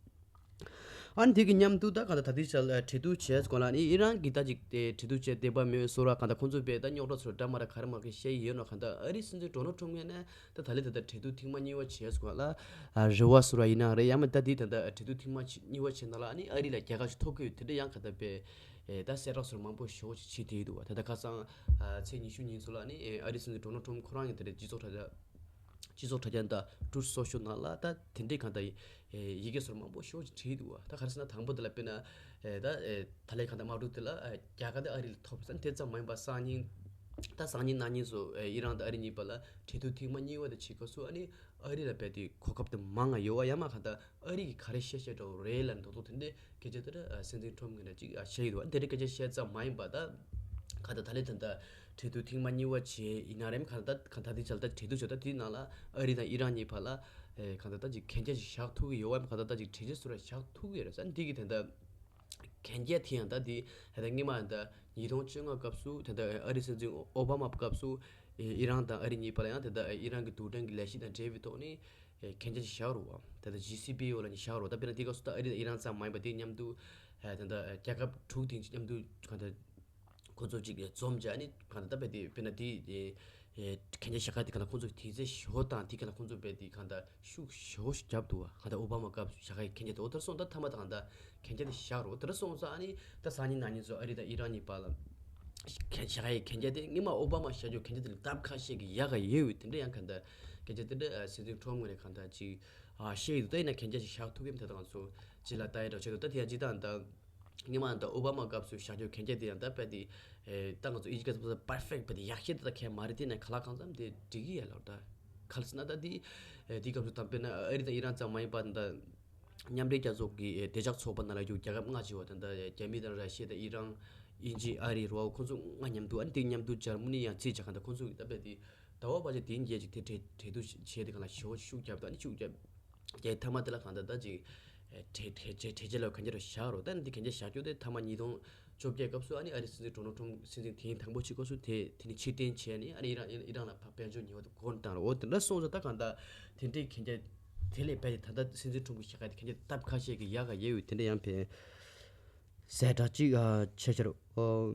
ཨ་ནི་དེ་གི་མཉམ་དུ་ད་གང་ལྟར་ད་ལྟའི་ཆར་ཨ་གྲོས་བསྡུར་བྱས་སྐོར་ལ་ནི་ཨི་རན་གྱི་ད་ཅིག་དེ་གྲོས་བསྡུར་བྱས་བསྡད་པ་མེད་སོ་ར་གང་ལྟར་ཁོང་ཚོས་དཔེ་ད་རྙོག་དྲ་ཚོ་འདྲ་མ་འདྲ་ག་རེ་མ་གི་བཤད་ཡོད་ནོ། གང་ལྟར་ཨ་རིའི་སྲིད་འཛིན་ཌོ་ནལ་ཊམ་ངོས་ནས་ད་ད་ལྟའི་ད་ལྟ་གྲོས་བསྡུར་ཐེངས་མ་གཉིས་པ་བྱས་སྐོར་ལ་ཨ་རེ་བ་སོ་ར་ཡིན་ན་རེད། ཡང་མིན་ད་དེ་ད་ལྟ་གྲོས་བསྡུར་ཐེངས་མ་གཉིས་པ་བྱས་ན་ལ་ཨ་ནི་ཨ་རི་ལ་རྒྱལ་ཁ་ཞིག་ཐོབ་ཀྱི་ཡོད་དེ་འདྲ་ཡང་གང་ལྟར་དཔེ་ཨེ་ད་གསལ་བསྒྲགས་སོ་ར་མང་པོ་ཞེ་པོ་ཅིག་བྱེད་དེ་ཡོད་འདུག་བ། ད་ལྟ་ཁ་སང་ཨ་ཚེས་ཉི་ཤུ་ཉིན་ཚོ་ལ་ནི་ཨ་རིའི་སྲིད་འཛིན་ཌོ་ནལ་ཊམ་ཁོ་རང་ཡང་དེ་འདྲའི་སྤྱི་ཚོགས་དྲ་རྒྱ་སྤྱི་ཚོགས་དྲ་རྒྱ་དང་ཊུ་རུཐ་སོ་ཤལ་ནང་ལ་ད་དེ་འདྲའི་གང་ལྟར་ཡི་གེ་སོ་ར་མང་པོ་ཞེ་པོ་ཅིག་བྲིས་འདུག་བ། ད་ག་རེ་ཟེར་ན་དང་པོ་དེ་ལ་དཔེར་ན་ཨེ་ད་ཨེ་ད་ལས་གང་ལྟར་དམག་འཁྲུག་དེ་ལ་ཨེ་རྒྱལ་ཁ་དེ་ཨ་རི་ལ་ཐོབ་ཟེར། དེ་ཙམ་མ་ཡིན་པ་སང་ཉིན་ད་སང་ཉིན་གནངས་ཉིན་སུ་ཨེ་ཨི་རན་དང་ཨ་རི་གཉིས་བར་ལ་གྲོས་བསྡུར་ཐེངས་མ་གཉིས་པ་དེ་བྱེད་སྐབས་སུ་ཨ་ནི་ཨ་རི་ལ་རྦད་དེ་གོ་སྐབས་དེ་མང་ང་ཡོད་བ། ཡང་མིན་གང་ལྟར་ཨ་རི་གིས་ག་རེ་བཤད་བཤད་འདྲ་བོ་རེད་ལབ་ན་རྡོག་རྡོག་དེ་འདྲའི་སྐད་ཆ་དེ་འདྲ་ཨ་སྲིད་འཛིན་ཊམ་ངོས་ནས་ཅིག་ཨ་བཤད་ཡོད་འདུག་བ། དེ་འདྲའི་སྐད་ཆ་བཤད་ཙམ་མ་ཡིན་པ་ད་གང་ལྟར་ད་ལས་ད་ལྟ་གྲོས་བསྡུར་ཐེངས་མ་གཉིས་པ་བྱས་ཡིན་ན་རེད། གང་ལྟར་གང་ལྟར་དེ་ཆ་ལ་ད་གྲོས་བསྡུར་བྱས་ད་དེའི་ནང་ལ་ཨ་རི་དང་ཨི་རན་གཉིས་བར་ལ་ ཨེ་གང་ལྟར་ད་ཅིག་གན་རྒྱ་ཞིག་བཞག་ཐུབ་ཀྱི་ཡོད་བམ། གང་ལྟར་ད་ཅིག་གྲོས་ཆོད་བཟོ་འདྲ་བཞག་ཐུབ་ཀྱི་ཡོད་རེད་ཟེར། འདི་གི་དེ་འདྲ་གན་རྒྱ་དེ་ཡང་ད་དེ་ད་ལྟ་སྔོན་མ་ད་ཉིས་སྟོང་བཅོ་ལྔ་སྐབས་སུ་ད་ལྟ་ཨ་རིའི་སྲིད་འཛིན་ཨོ་བྷ་མ་སྐབས་སུ་ཨེ་ཨི་རན་དང་ཨ་རི་གཉིས་བར་ལ་ཡང་ད་ལྟ་ཨི་རན་གྱི་རྡུལ་ཕྲན་གྱི་ལས་གཞི་དང་འབྲེལ་བའི་ཐོག་ནས་ཨེ་གན་རྒྱ་ཞིག་བཞག་རོགས་བམ། ད་ལྟ་ཇི་སི་པི་ཨོ་ལབ་ནས་བཞག་རོགས། ད་དཔེར་ན་དེ་སྐབས་སུ་ད་ཨ་རི་དང་ཨི་རན་ཙམ་མ་ཡིན་པ་དེ་མཉམ་དུ་ཨེ་ད་ལྟ་ཨེ་རྒྱལ་ཁབ་དྲུག་དེ་མཉམ་དུ་གང་ལྟར་ཁོ་ཚོ་གཅིག་འཛོམས་བྱས་ནས་གང་ལྟར་ད་དཔེ་དེ་དཔེར་ན་དེ་ཨེ་གན་རྒྱ་བཞག་ཁ་དེ་གང་ལྟར་ཁོ་ཚོ་དུས་ཚོད་ཞོ་དང་དེ་གང་ལྟར་ཁོ་ཚོ་དཔེ་དེ་གང་ལྟར་ཤུགས་ཞོ་ཞིག་བརྒྱབ་འདུག་བ། གང་ལྟར་ཨོ་བྷ་མ་སྐབས་བཞག་ཁའི་གན་རྒྱ་དེ་འོ་དེར་སོང་ད་མཐའ་མ་ད་གང་ལྟར་གན་རྒྱ་དེ་བཞག་རོགས། དེར་སོང་ཙང་ཨ་ནི་ད་སང་ཉིན་གནངས་ཉིན་ཚོ་ཨ་རི་དང་ཨི་རན་གཉིས་བར་ལ་གན་བཞག་ཁའི་གན་རྒྱ་དེ་སྔོན་མ་ཨོ་བྷ་མ་བཞག་རྒྱུ་གན་རྒྱ་དེ་ལས་ལྡབ་ཁ་ཤས་ཀྱི་ཡག་ག་ཡོད་ཡོད་དེ་འདྲ་ཡང་གང་ལྟར་གན་རྒྱ་དེ་འདྲ་སྲིད་འཛིན་ཁྲོམ་ངོས་ནས་གང་ལྟར་ཅིག་ཨ་བཤད་ཡོད་འདུག་ད་ཡིན་ན་གན་རྒྱ་ཞིག་བཞག་ཐུབ་ཀྱི་མེད་ད་ང་ཚོ་ཅི་ལ་ལྟ་ཡི་འགྲོ་བྱེད་འདུག་ད་དེ་ཡང་ཅི་ད་ད། སྔོན་མ་ད་ཨོ་བྷ་མ་སྐབས་སུ་བཞག་རྒྱུ་གན་རྒྱ་དེ་ཡང་ད་དཔེ་དེ་ཨེ་ད་ང་ཚོ་ཨི་ཇི་སྐད་ཐུབ་ས་པར་ཕེག་དཔེ་དེ་ཡག་ཤོས་དེ་ད་གང་ཡང་མ་རེད། དེ་ནས་ག་ལ་གང་འཚམ་དེ་འགྲིག་གི་ཡ་ལ་ད་ག་རེ་ཟེར་ན་ད་དེ་ཨེ་དེ་སྐབས་སུ་ད་དཔེར་ན་ཨ་རི་དང་ཨི་རན་ཙམ་མ་ཡིན་པ་ད་མཉམ་འབྲེལ་རྒྱལ་ཚོགས་ཀྱི་ཨེ་བདེ་འཇགས་ཚོགས་པ་ནང་ལ་ཡོད་རྒྱལ་ཁབ་ལྔ་ཅིག་ཡོད་པ་དེ་ད་རྒྱ་མི་དང་ར་ཤི་ཡ་དང་ཨི་རན་དབྱིན་ཇི་ཨ་རི་རོ་ཁོ་ཚོ་ལྔ་མཉམ་དུ་ཨ་ནི་དེ་མཉམ་དུ་འཇར་མ་ནི་ཡང་རྩིས་བྱ་ག་ད་ཁོ་ཚོ་ད་དཔེ་དེ་ཟླ་བ་བར་གྱི་དེ་འགྱེད་ཅིག་དེ་གྲོས་གྲོས་བསྡུར་བྱས་དེ་གང་ལ་ཞེ་པོ་ཤུགས་བརྒྱབ་ད་ནི་ཤུགས་བརྒྱབ། རྒྱལ་ཐ་མ་དེ་ལ་གང་ལྟར་ད་ཅིག་ཨེ་གྲོས་གྲོས་གྲོས་གྲོས་ཆོད་ལ་གན་རྒྱ་རུ་བཞག་རོགས། ད་ནི་འདི་གན་རྒྱ་བཞག་རྒྱུ་དེ་ཐ་མ་ཉིས་སྟོང་བཅོ་བརྒྱད་སྐབས་སུ་ཨ་ནི་ཨ་རིའི་སྲིད་འཛིན་ཌོ་ནལ་ཊམ་སྲིད་འཛིན་དེའི་དང་པོ་ཆེ་སྐབས་སུ་དེ་དེ་ནི་ཕྱིར་འཐེན་བྱས་ནས་ཨ་ནི་ཨི་རན་ཨི་རན་ལ་ཕར་དཔལ་འབྱོར་ཉེས་པ་དེ་མགོ་བཏང་རོགས། འོ་དེ་འདྲ་སོང་ཙང་ད་གང་ལྟར་དེ་འདྲའི་གན་རྒྱ་དེ་ལས་བས་དེ་ད་ལྟ་སྲིད་འཛིན་ཊམ་གྱིས་བཞག་ག་དེ་གན་རྒྱ་སྟབས་ཁ་ཤས་ཀྱི་ཡག་ག་ཡོད་ཡོད་དེ་འདྲ་ཡང་བས། ཟད་འདྲ་གཅིག་ཨ་ཆེ་ཆེར་ཨོ།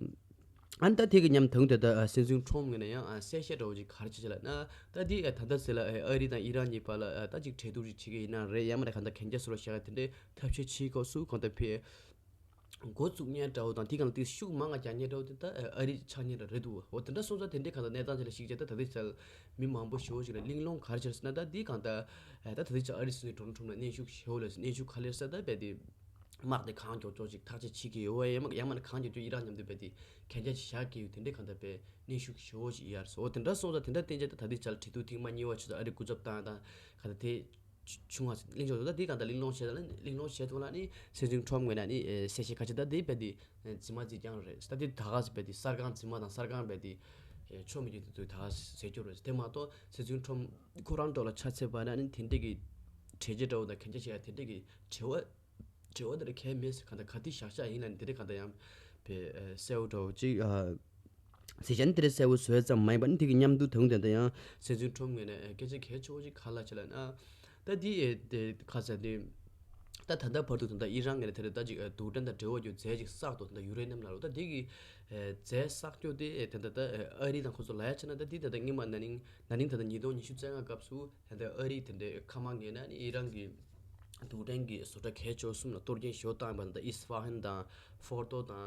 ཨ་ནི་ད་དེ་གི་མཉམ་དུ་དེ་ད་ཨ་སྲིད་འཛིན་ཁྲོམ་ངོས་ནས་ཡང་ཨ་གསལ་བཤད་འདྲ་བོ་ཅིག་ག་རེ་བྱེད་ཅེས་ལབ་ན། ད་དེ་ཨ་ད་ལྟ་ཟེར་ལ་ཨ་ཨ་རི་དང་ཨི་རན་གཉིས་བར་ལ་ཨ་ད་ཅིག་གྲོས་བསྡུར་ཅིག་བྱེད་ཀྱི་ཡིན་ན་རེད། ཡང་མིན་ན་གང་ལྟར་གན་རྒྱ་བཟོ་རོགས་བྱ་ག་དེ་འདྲའི་ཐབས་ཤེས་བྱེད་དགོས་སུ་གང་ལྟར་ཕེ་འགོ་བཙུགས་མཁན་འདྲ་བོ་དང་དེ་གང་ལ་དེ་ཤུགས་མང་ང་རྒྱག་མཁན་འདྲ་བོ་དེ་ད་ཨ་ཨ་རི་ཆགས་མཁན་འདྲ་རེད་འདུག་འོ་དེ་འདྲ་སོང་ཙང་དེ་འདྲའི་གང་ལྟར་གནས་སྟངས་ཅིག་ལ་གཞིགས་བྱས་ད་ད་ལྟའི་ཆར་མི་མང་པོ་ཞེ་པོ་ཅིག་ལ་གླེང་སློང་ག་རེ་བྱས་ཟེར་ན། ད་དེ་གང་ལྟར་ཨ་ད་ད་ལྟའི་ཆར་ཨ་རི་སྲིད་འཛིན་ཌོ་ནལ་ཊམ་ལ་གནོན་ཤུགས་ཞེ་པོ་ལ་གནོན་ཤུགས་ག་ལེར་ཟེར་ད་རྦད་དེ། དམག་དེ་གང་མགྱོགས་མགྱོགས་ཅིག་ཐག་གཅོད་བྱེད་ཀྱི་ཡོད་པ་ཡང་མ་ཡང་མ་ན་གང་མགྱོགས་མགྱོགས་ཨི་རན་མཉམ་དུ་རྦད་དེ་གན་རྒྱ་ཅིག་བཞག་གི་ཡོད། དེ་འདྲའི་གང་ལྟར་རྦད་གནོན་ཤུགས་ཞེ་པོ་ཞིག་ཡར་སོང་། དེ་འདྲ་སོང་ཙང་དེ་འདྲ་བསྟན་བྱས་ད་ད་ལྟའི་ཆར་གྲོས་བསྡུར་ཐེངས་མ་གཉིས་པ་ཆུ་ཚོད་ཨ་རི་སྐུ་ཚབ་བཏང་དང་གང་ལྟར་དེ་བྱུང་བ་གླེང་ཆོག་འདུག་ད་དེ་གང་ལྟར་གླེང་སློང་བྱས་ད་གླེང་སློང་བྱས་ཐོག་ལ་ནི་སྲིད་འཛིན་ཁྲོམ་ངོས་ནས་ནི་གསལ་བཤད་ཁ་ཆེ་ད་དེ་རྦད་དེ་རྫུན་མ་རྫུན་རྐྱང་རེད། ད་དེ་ད་ག་ཟེར་རྦད་དེ་གསར་ཁང་རྫུན་མ་དང་གསར་ཁང་རྦད་དེ་ཆོ་མི་རྒྱུ་དེ་ཚོས་ད་ག་ཟེར་རྒྱུ་རེད། དེ་མ་གཏོགས་སྲིད་འཛིན་ཁྲོམ་ཁོ་རང་འགྲོ་ལ་ཆ་ཚད་པ་ན་ནི་དེ་འདྲའི་གི་གྲོས་ཆོད་འདྲ་བོ་དང་གན་རྒྱ་བཞག་ཡ་དེ་འདྲའི་གི་དྲི་བ་དྲི་བ་དེ་ར་གལ་མེད་ཟེར། གང་ལྟར་ག་དུས་བཞག་བཞག་ཡིན་ལ་ནི་དེ་རེད། གང་ལྟར་ཡང་བས་གསལ་བོ་འདྲ་བོ་ཅིག་ཟེར་བྱས་ནི་དེ་རེད་གསལ་བོ་བཟོས་ཙམ་མ་ཡིན་པ་ནི་དེ་གི་མཉམ་དུ་དོན་དེ་འདྲ་ཡང་སྲིད་འཛིན་ཁྲོམ་ངོས་ནས་སྐད་ཆ་གལ་ཆེ་བོ་ཅིག་ག་ལ་བྱས་ལ་ན། ད་དེ་དེ་ག་ཟེར་དེ་ད་ད་ལྟ་བར་དུ་ད་ལྟ་ཨི་རན་ངོས་ནས་དེ་རེད་ད་ཅིག་རྡུལ་ཕྲན་དང་འབྲེལ་བ་རྒྱུ་རྫས་ཅིག་བསགས་འདུག་ད་ལྟ་ཡུ་རེ་ནམ་ལ་རོ། ད་དེ་གི་རྫས་བསགས་རྒྱུ་དེ་ད་ལྟ་ད་ཨ་རི་དང་ཁོ་ཚོ་ལ་ཡ་བྱས་ན་ད་དེ་ད་ལྟ་སྔོན་མ་ན་ནིང་ན་ནིང་ད་ལྟ་ཉིས་སྟོང་ཉི་ཤུ་རྩ་ལྔ་སྐབས་སུ། ད་ལྟ་ཨ་རི་དེ་འདྲའི་མཁའ་དམག་ངོས་ནས་ནི་ཨི་རན་གྱི་རྡུལ་ཕྲན་གྱི་བཟོ་གྲྭ་གལ་ཆེ་བ་གསུམ་ལ་གཏོར་སྐྱོན་ཞེ་པོ་བཏང་ཡོད་པ། ད་ལྟ་ཨིས་ཧྥ་ཧན་དང་ཧྥོར་དོ་དང་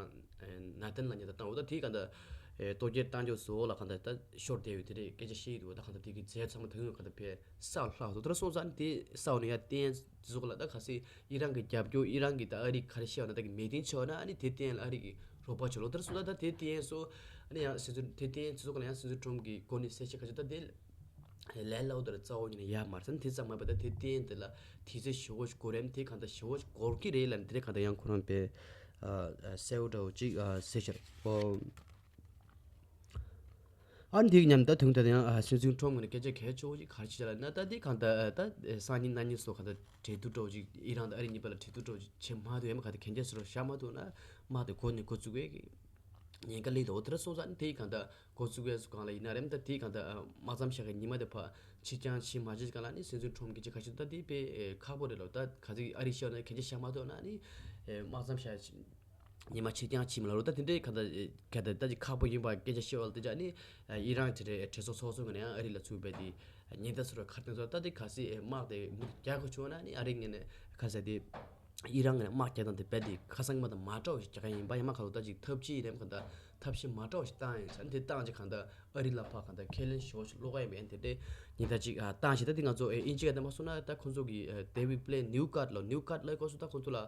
ནཱ་ཏན་ལབ་མཁན་དེ་བཏང་འོ། ད་དེ་ག་ད་གཏོར་སྐྱོན་བཏང་རྒྱུ་བཟོ་ལ་ག་ད་ད་ཤོར་བསྡད་ཡོད་དེ་འདྲའི་སྐད་ཆ་བཤད་ཀྱི་འདུག་ད་ག་ད་དེ་གི་རྫས་ཚང་མ་ད་ཡོང་ག་ད་ཕེ་ས་ལྷག་འདུག་ད་སོང་ཙང་ནི་དེ་ས་འོག་ནས་ཡར་བསྟན་ཟུག་ལ་ད་ག་སྲིད་ཨི་རན་གྱི་རྒྱབ་སྐྱོར་ཨི་རན་གྱི་ད་ཨ་རི་ག་རེ་བཤད་པ་ན་ད་གི་མོས་མཐུན་བྱས་པ་ན་ཨ་ནི་དེ་བསྟན་ལ་ཨ་རི་གི་རོགས་པ་བྱེད་ལོ། ད་སོང་ཙང་ད་དེ་བསྟན་སོ་ཨ་ནི་ཡང་སྲིད་འཛིན་དེ་བསྟན་ཟུག་ལ་ཡང་སྲིད་འཛིན་ཁྲོམ་གྱི་སྐོར་ནས་གསལ་བཤད་ག་ཚོད་ད་དེ། ལས་སླ་བོ་དེ་ར་རྩ་བོ་ཉིད་ནས་ཡག་མ་རེད་ཟེར་ན། དེ་ཙམ་མ་ཡིན་པ་ད་དེ་བསྟན་དེ་ལ་དུས་ཚོད་ཞེ་པོ་ཞིག་འགོར་རེད། དེ་གང་ལྟར་ཞེ་པོ་ཞིག་འགོར་གྱི་རེད་ལབ་ནས་དེ་རེད་གང་ལྟར་ཡང་ཁོ་རང་པས་གསལ་བོ་འདྲ་བོ་ཅིག་ཟེར་ཤར་ཨོ། ཨ་ནི་དེ་གི་མཉམ་ད་དུང་ད་ཡང་སྲིད་འཛིན་ཁྲོམ་ངོས་ནས་སྐད་ཆ་གལ་ཆེ་བོ་ཅིག་ག་རེ་བྱས་ལབ་ན། ད་དེ་གང་ལྟར་ད་སང་ཉིན་གནངས་ཉིན་སོགས་གང་ལྟར་གྲོས་བསྡུར་འདྲ་བོ་ཅིག་ཨི་རན་དང་ཨ་རི་གཉིས་བར་ལ་གྲོས་བསྡུར་འདྲ་བོ་ཅིག་བྱེད་མ་ཐུབ་ཡང་མ་གང་ལྟར་གན་རྒྱ་ཟེར་བ་བཞག་མ་ཐུབ་ན་དམག་དེ་འགོ་ནས་འགོ་བཙུགས་པའི་ཉེན་ཁ་སླེབས་འདུག་དེ་འདྲ་སོང་ཙང་ནི་དེ་གང་ལྟར་འགོ་བཙུགས་པའི་སུ་གང་ལ་ཡིན་ན་རེད། ད་དེ་གང་ལྟར་དམག་མཚམས་བཞག་གི་ཉི་མ་དེ་ཕར་ཕྱིར་འགྱངས་བྱེད་མ་བྱེད་གང་ལ་ནི་སྲིད་འཛིན་ཁྲོམ་གྱི་ཅི་ག་ཞིག་ད་དེ་དཔེ་ཁག་པོ་རེད་ལོ། ད་ག་ཚོད་ཨ་རི་ཤོར་ན་གན་རྒྱ་བཞག་མ་ཐུབ་ན་ནི་དམག་མཚམས་བཞག་ཉི་མ་ཕྱིར་འགྱངས་བྱེད་མི་ལ་ལོ། ད་དེ་འདྲའི་གང་ལྟར་གང་ལྟར་ད་ཅི་ཁག་པོ་ཡིན་པ་སྐད་ཆ་བཤད་བ་ལ་དེ་ཅག་ནི་ཨི་རན་དེ་འདྲའི་གྲོས་ཚོགས་ཚོགས་གཙོ་ངོས་ནས་ཡང་ཨ་རི་ལ་ཚུར་བས་དེ་ཉེན་བརྡ་ཚུར་ཁ་སྟོན་ཚོ། ད་དེ་ག་ཚོད་དམག་དེ་མུ་མཐུད་རྒྱག་དགོས་བྱུང་ན་ནི་ཨ་རི་ངོས་ནས་ག་ཚོད་དེ། ཨི་རན་ངོས་ནས་དམག་རྒྱག་སྟངས་དེ་རྦད་དེ་ཁ་སང་མ་དང་མ་འདྲ་བ་ཞིག་རྒྱག་ག་ཡིན་པ་ཡང་མ་ག་ལོ། ད་ཅིག་ཐབས་ཇུས་རེམ་གང་ལྟར་ཐབས་ཤེས་མ་འདྲ་བ་ཞིག་བཏང་ཡིན་ཙང་དེ་བཏང་ཅིག་གང་ལྟར་ཨ་རི་ལ་ཕར་གང་ལྟར་ཁས་ལེན་ཞུ་བ་ཞིག་བློ་ཁ་ཡིན་པ་ཡིན་དེ་འདྲའི་ཉེན་བརྡ་ཅིག་བཏང་ཞིག་ད་དེ་ང་ཚོ་ཨིན་ཇི་ག་དེ་མ་སོང་ན་ད་ཁོང་ཚོ་གི་they will play new card ལོ། new card ལ་ཁོ་ཚོ་ད་ཁོང་ཚོ་ལ་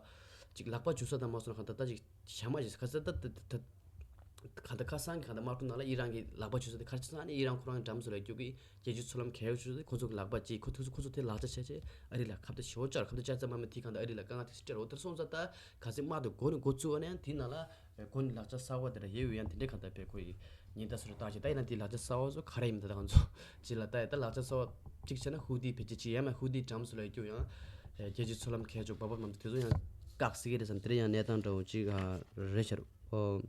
ཅིག་ལག་པ་འཇུ་ས་དང་མ་སོང་ན་གང་ལྟར་ད་ཅིག་ཞྭ་མ་ཞིག་ག་ས་ད་ད་ད། གང་ལྟར་ཁ་སང་གི་གང་ལྟར་དམག་གྲོན་ནང་ལ་ཨི་རན་གྱི་ལག་པ་འཇུ་ས་དེ་ག་རེ་བྱས་ཙང་ཨ་ནི་ཨི་རན་ཁོ་རང་གི་འགྲམ་ཚོ་ལ་རྒྱུག་གི་རྒྱལ་སྤྱིའི་མཚོ་ལམ་གལ་ཆེ་ཤོས་དེ་ཁོ་ཚོ་གི་ལག་པ་གཅིག་ཁོ་ཚོ་ཁོ་ཚོ་དེ་ལག་ཆ་བྱས་བྱས་ཨ་རི་ལ་ཁ་བརྡ་ཞེ་པོ་བཅར་ཁ་བརྡ་བཅར་ཙམ་མ་མ་དེ་གང་ལྟར་ཨ་རི་ལ་དཀའ་ངལ་དེ་སྤྲད་རོགས། དེར་སོང་ཙང་ད་ག་ཚོད་དམག་དེ་འགོ་ནས་འགོ་བཙུགས་ཨ་ནི་ཡང་དེ་ནང་ལ་འགོ་ནས་ལག་ཆ་གསར་པ་དེ་འདྲ་ཡོད་ཡོད་ཡང་དེ་འདྲའི་གང་ལྟར་བས་ཁོ་ཡི་ ཉེན་བརྡ་སོགས་བཏང་ཞིང་། ད་ཡིན་ན་དེའི་ལག་ཆ་གསར་པ་ཚོ་ག་རེ་ཡིན་མིན་ད་ལྟ་ང་ཚོ་ཅིག་ལ་ལྟ་ཡ། ད་ལག་ཆ་གསར་པ་གཅིག་བྱས་ན་ཧུ་ཌི་བེད་སྤྱོད་བྱེད་ཡ་མ། ཧུ་ཌི་འགྲམ་སུ་ལ་ཡོད་རྒྱུ་ཡང་རྒྱལ་སྤྱིའི་མཚོ་ལམ་མཁས་མཆོག་འབད་འབུངས་རྣམས་དེ་ཚོ་ཡང་བཀག་སྲིད་ཀྱི་རེད་བསམ། དེ་རེད། ཡང་གནས་སྟངས་འདྲ་བོ་ཅིག་རེད་ཤག་རོ།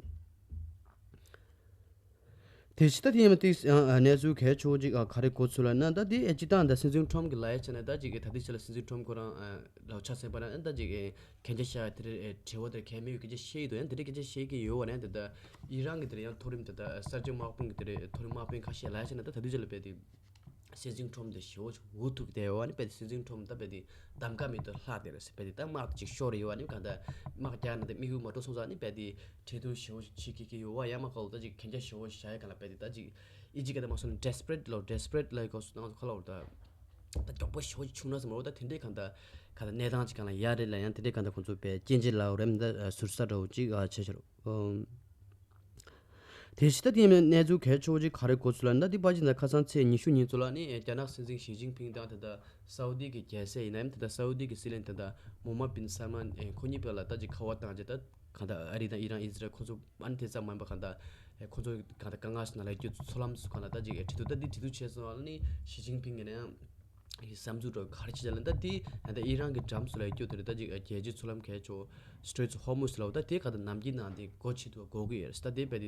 དེ་ཕྱི་ད་དེ་ཡིན་མ་ཏིག་གནས་ཚུལ་གལ་ཆེ་བོ་ཅིག་ག་རེ་གོ་ཚུལ་ལ་ན། ད་དེ་སྤྱི་བཏང་ད་སྲིད་འཛིན་ཁྲོམ་གྱི་ལ་ཡ་བྱས་ན། ད་ཅིག་ད་ལྟའི་ཆ་ལ་སྲིད་འཛིན་ཁྲོམ་ཁོ་རང་ལ་ཆ་མཚོན་པ་ན་ད་ཅིག་གན་རྒྱ་བཞག་དེ་རེད། དྲི་བ་དེར་གལ་མེད་པའི་སྐད་ཆ་བཤད་ཡི་འདུག་ཡང་དེ་འདྲའི་སྐད་ཆ་བཤད་ཀྱི་ཡོད་པ་ནས། ད་ལྟ་ཨི་རན་གྱི་དེར་ཡང་མཐོ་རིམ་ད་ལྟ་གསར་བརྗེ་དམག་དཔུང་གི་དེ་རེད། མཐོ་རིམ་དམག་དཔོན་ཁ་ཤས་ལ་ཡ་བྱས་ན། ད་ད་དུས་ཆ་ལ་རྦད་དེ་སྲིད་འཛིན་ཁྲོམ་དེ་ཞེ་པོ་ཅིག་འུ་ཐུག་བསྡད་ཡོད་པ་ནི། རྦད་དེ་སྲིད་འཛིན་ཁྲོམ་ད་རྦད་དེ་གདམ་ག་མེད་དུ་ལྷག་བསྡད་རེད་ཟེར། རྦད་དེ་ད་དམག་དེ་ཅིག་ཤོར་ཡོད་པ་ནི། གང་ལྟར་དམག་རྒྱག་ན་དེ་དམིགས་ཡུལ་མ་འགྲོ་སོང་ཙང་ནི། རྦད་དེ་གྲོས་བསྡུར་ཞེ་པོ་ཅིག་བྱེད་དགོས་ཀྱི་ཡོད་པ། ཡང་མ་ག་ལ་ད་ཅིག་གན་རྒྱ་ཞེ་པོ་བཞག་ཡ་ག་ལ། རྦད་དེ་ད་ཅིག་ཨི་ཇི་སྐད་དེ་མ་སོང་ན་desperate ལབ། desperate ལབ་གོ་སོང་ན་ཁ་ལ་འོར་ད། ད་མགྱོགས་པོ་ཞེ་པོ་ཅིག་བྱུང་ན་བསམ་རོ། ད་དེ་འདྲའི་གང་ལྟར་གང་ལྟར་གནས་སྟངས་ཅིག་གང་ལ་ཡ་རེད་ལ། ཡང་དེ་འདྲའི་གང་ལྟར་ཁོང་ཚོ་རྦད་སྐྱེན་ཆེ་ལ་འོ་རེད། ད་ཟུར་ཟ་འདྲ་བོ་ཅིག་བྱས་ཤག་རོ། དེ་ཕྱི་ད་དེ་ཡིན་ན་གནས་ཚུལ་གལ་ཆེ་བོ་ཅིག་ག་རེ་གོ་ཚུལ་ལ་ན། ད་དེ་ཕར་ཕྱིན་ད་ཁ་སང་ཚེས་ཉི་ཤུ་ཉིན་ཚོ་ལ་ནི་རྒྱ་ནག་སྲིད་འཛིན་ཞི་ཅིན་ཕིང་དང་། ད་ལྟ་སའུ་དི་གི་རྒྱལ་སྲས་ཡིན་ན་ཡང་། ད་ལྟ་སའུ་དི་གི་སྲིད་བློན་ད་ལྟ་མོ་ཧམ་མད་བིན་སལ་མཱན་ཁོ་གཉིས་བར་ལ་ད་ཅིག་ཁ་པར་བཏང་རྗེས། ད་གང་ལྟར་ཨ་རི་དང་ཨི་རན་ཨི་ཟི་རལ་ཁོ་ཚོ་ཨ་ནི་དེ་ཙམ་མ་ཡིན་པ་གང་ལྟར་ཁོ་ཚོ་གང་ལྟར་དཀའ་ངལ་ཞིག་ནང་ལ་ཡོད་རྒྱུ་མཚོ་ལམ་སུ་གང་ལ་ད་ཅིག་གྲོས་བསྡུར་ད་འདི་གྲོས་བསྡུར་བྱས་སོང་ལ་ནི། ཞི་ཅིན་ཕིང་གིས་ནི་ཡང་བསམ་ཚུལ་འདྲ་ག་རེ་བྱེད་ཅེས་ལ། ད་དེ་ད་ཨི་རན་གྱི་འགྲམ་སུ་ལ་ཡོད་རྒྱུ་དེ་རེད། ད་ཅིག་རྒྱལ་སྤྱིའི་མཚོ་ལམ་གལ་ཆེ་བོ་Straits of Hormuz ལབ། ད་དེ་ག་ད་ནམ་རྒྱུན་ནང་དེ་སྒོ་ཕྱེ་ཐུབ་དགོས་ཀྱི་ཡོད་རེད། ད་དེ་རྦད་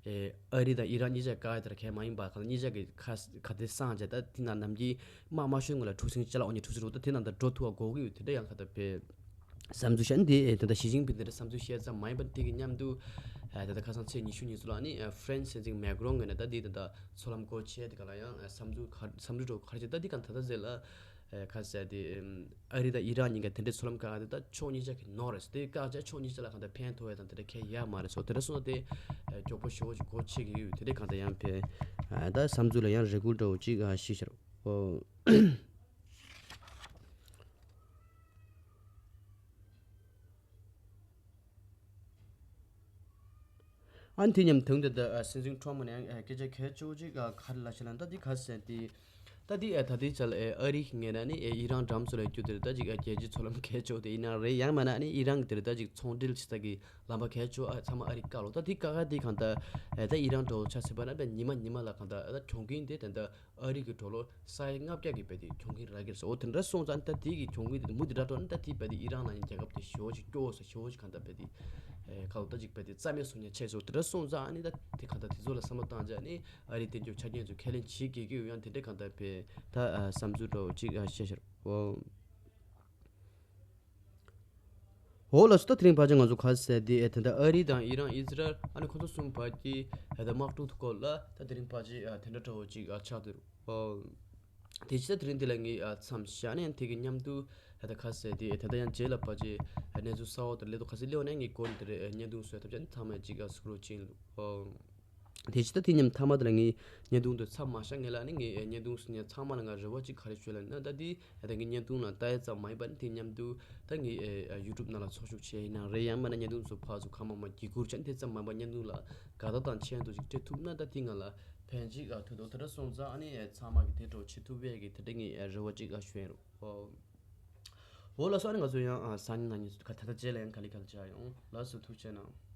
དེ་ཨ་རི་དང་ཨི་རན་གཉིས་ཆ་བཀག་ཡ་དེ་ར་གལ་མ་ཡིན་པ། གང་གཉིས་ཆ་གི་ཁ་ག་དེ་སངས་རྒྱས། ད་དེ་ནང་ནམ་རྒྱུན་དམག་མ་ཤོར་སྔོན་ལ་འཁྲུག་ཟིང་ཅ་ལག་འོ་ནི་འཁྲུག་ཟིང་རུ། ད་དེ་ནང་ད་འགྲོ་ཐུབ་པ་དགོས་ཀྱི་ཡོད། དེ་འདྲ་ཡང་ག་ད་བས་བསམ་ཚུལ་བཤད་ནི་དེ། ད་ལྟ་ཞི་ཅིན་ཕིང་དེ་འདྲ་བསམ་ཚུལ་བཤད་ཙམ་མ་ཡིན་པར་དེ་གི་མཉམ་དུ་ད་ལྟ་ཁ་སང་ཚེས་ཉི་ཤུ་ཉིན་ཚོ་ལ་ནི་ཧྥ་རན་སི་སྲིད་འཛིན་མེག་རོན་གྱིས་ནི་ད་དེ་ད་ལྟ་མཚོ་ལམ་སྒོ་ཕྱེ་དེ་ག་ལ་ཡང་བསམ་ཚུལ་ག་བསམ་ཚུལ་འདྲ་ག་རེ་བྱེད། ད་དེ་ག་ད་ད་ཟེར་ལ་ཁ་ཟེར་དེ། ཨ་རི་དང་ཨི་རན་གཉིས་ཀ་དེ་འདྲའི་མཚོ་ལམ་བཀག་དེ་ད་ཕྱོགས་གཉིས་ཆ་གི་ནོར་རེད། དེ་བཀག་བྱས་ཕྱོགས་གཉིས་ཆ་ལ་གང་ལྟར་ཕན་ཐོགས་ཡ་དང་དེ་འདྲ་གང་ཡང་ཡོད་མ་རེད་ཟེར། དེ་འདྲ་སོང་ཙང་དེ་མགྱོགས་པོ་ཞེ་པོ་ཅིག་སྒོ་ཕྱེ་གི་ཡོད། དེ་འདྲ་གང་ལྟར་ཡང་ཕན་ད་བསམ་ཚུལ་ལ་ཡང་རེ་སྐུལ་འདྲ་བོ་ཅིག་ཞུས་ཤག་རོ། ཨ་ནི་དེ་མཉམ་དུ་ད་ལྟ་སྲིད་འཛིན་ཁྲོམ་ནས་ཡང་སྐད་ཆ་གལ་ཆེ་བོ་ཅིག་ག་རེ་ལབ་ཤག་ལབ་ན། ད་འདི་ག་རེ་ཟེར་ན་དེ། ད་འདི་ཨ་ད་ལྟའི་ཆ་ལ་ཨ་ཨ་རི་གི་ངོས་ནས་ནི་ཨི་རན་འགྲམ་སུ་ལ་ཡོད་རྒྱུ་དེ་རེད། ད་ཅིག་ཨ་རྒྱལ་སྤྱིའི་མཚོ་ལམ་གལ་ཆེ་བོ་དེ་ཡིན་ན་རེད། ཡང་མིན་ན་ནི་ཨི་རན་གྱི་དེ་རེད། ད་ཅིག་ཚོང་འབྲེལ་བྱེད་ས་གི་ལམ་པ་གལ་ཆེ་བོ་ཨ་ཚང་མ་ཨ་རི་བཀག་ལོ། ད་འདི་བཀག་ག་འདི་གང་ལྟར་ཨ་ད་ཨི་རན་འགྲོ་ཆ་ཟིན་པ་ན་རྦད་ཉི་མ་ཉི་མ་ལ་གང་ལྟར་ཨ་ད་གྱོང་གུན་དེ་ད་ལྟ་ཨ་རི་གི་ཌོ་ལར་ས་ཡ་ལྔ་བརྒྱ་གི་རྦད་དེ་གྱོང་གུན་རག་གི་རེད་ཟེར། འོ་དེ་འདྲ་སོང་ཙང་ད་དེ་གི་གྱོང་གུན་དེ་མུ་མཐུད་རག་འགྲོ་ན། ད་དེ་རྦད་དེ་ཨི་རན་ལབ་མཁན་རྒྱལ་ཁབ་དེ་ཞེ་པོ་ཅིག་སྐྱོ་བོ་ཟེར། ཞེ་པོ་ཅིག་གང་ལྟར་རྦད་དེ་ཨེ་ག་ལ་ད་ཅིག་རྦད་དེ་རྩ་མེད་བཟོ་མཁན་ཆགས་སོང་། དེ་འདྲ་སོང་ཙང་ཨ་ནི་ད་དེ་གང་ལྟར་དེ་ཚོ་ལ་བསམ་བློ་བཏང་བྱས་ནི་ཨ་རི་དེ་འདྲ་ཆ་རྐྱེན་ཚོ་ཁས་ལེན་བྱེད་དགོས་ཀྱི་ཡོད། ཡང་དེ་འདྲ་གང་ལྟར་རྦད་ད་ཨ་བསམ་ཚུལ་འདྲ་བོ་ཅིག་ཨ་བཤད་ཤག་རོ། འོ། འོ་ལགས་སོ། ད་དེ་རིང་ཕལ་ཆེར་ང་ཚོ་ག་རེ་ཟེར་དེ་ཨེ་ད་ལྟ་ཨ་རི་དང་ཨི་རན་ཨི་ཟི་རལ་ཨ་ནི་ཁོ་ཚོ་གསུམ་བར་གྱི་ཨེ་ད་དམག་འཁྲུག་སྐོར་ལ་ད་དེ་རིང་ཕལ་ཆེར་ཨ་དེ་འདྲ་འདྲ་བོ་ཅིག་ཨ་ཆགས་འདུག་འོ། དེ་ཕྱི་ད་དེ་རིང་འདི་ལ་ངས་ཨ་མཚམས་བཞག་ནས་དེ་གི་མཉམ་དུ་ཨེ་ད་ག་རེ་ཟེར་དེ་ཨེ་ད་ལྟ་ཡང་རྗེས་ལ་ཕལ་ཆེར་ཨ་གནས་ཚུལ་གསར་པ་དང་སླེབས་དུས་ག་ཚོད་སླེབས་ནས་ངས་སྒོ་ནས་དེ་རེད་ཨེ་བརྙན་ཐུང་བཟོས་ཐབས་བྱས་ནས་ཚང་མས་ཅིག་ཨ་གཟིགས་རོགས་བྱེད་ལུགས་འོ། དེ་ཕྱི་ད་དེ་མཉམ་མཐའ་མ་དེ་ལ་ངས་བརྙན་ཐུང་དེ་མཚམས་མ་བཞག་སྔོན་ལ་ནི་ངས་བརྙན་ཐུང་ཚོ་ཚང་མ་ལ་ང་རེ་བ་ཅིག་ག་རེ་ཞུ་ལབ་ན། ད་འདི་ད་ངས་བརྙན་ཐུང་ལ་ལྟ་ཡ་ཙམ་མ་ཡིན་པ་ནི་དེ་མཉམ་དུ་ད་ངས་ཨེ་ཡུ་ཊུབ་ནང་ལ་ཚོགས་ཞུགས་བྱས་ཡིན་ན་རེད། ཡང་མིན་ན་བརྙན་ཐུང་ཚོ་ཕར་ཚུར་གང་མང་མང་བརྒྱུད་བསྐུར་བྱས་ནས་དེ་ཙམ་མ་ཡིན་པ་བརྙན་ཐུང་ལ་དགའ་རྟགས་དང་མཆན་དུ་ཅིག་སྤྲད་ཐུབ་ན་ད་དེ་ང་ལ་ཕན་ཅིག་ཨ་ཐོགས་འདུག་དེ་འདྲ་སོང་ཙང་ཨ་ནི་ཨེ་ཚང་མ་གི་དེ་འདྲ་བྱེད་ཐུབ་པའི་གི་དེ་འདྲ་ངས་ཨེ་རེ་བ་ཅིག་ཨ་ཞུ་ཡིན་རོ། འོ་ལགས་སོ། ཨ་ནི་ང་ཚོ་ཡང་ཨ་སང་ཉིན་གནངས་ཉིན་ད་ལྟ་རྗེས་ལ་ཡང་ག་ལེ་ག་ལེ་མཇལ་ཡོང་། ལགས་སོ། ཐུགས་རྗེ་གནང་།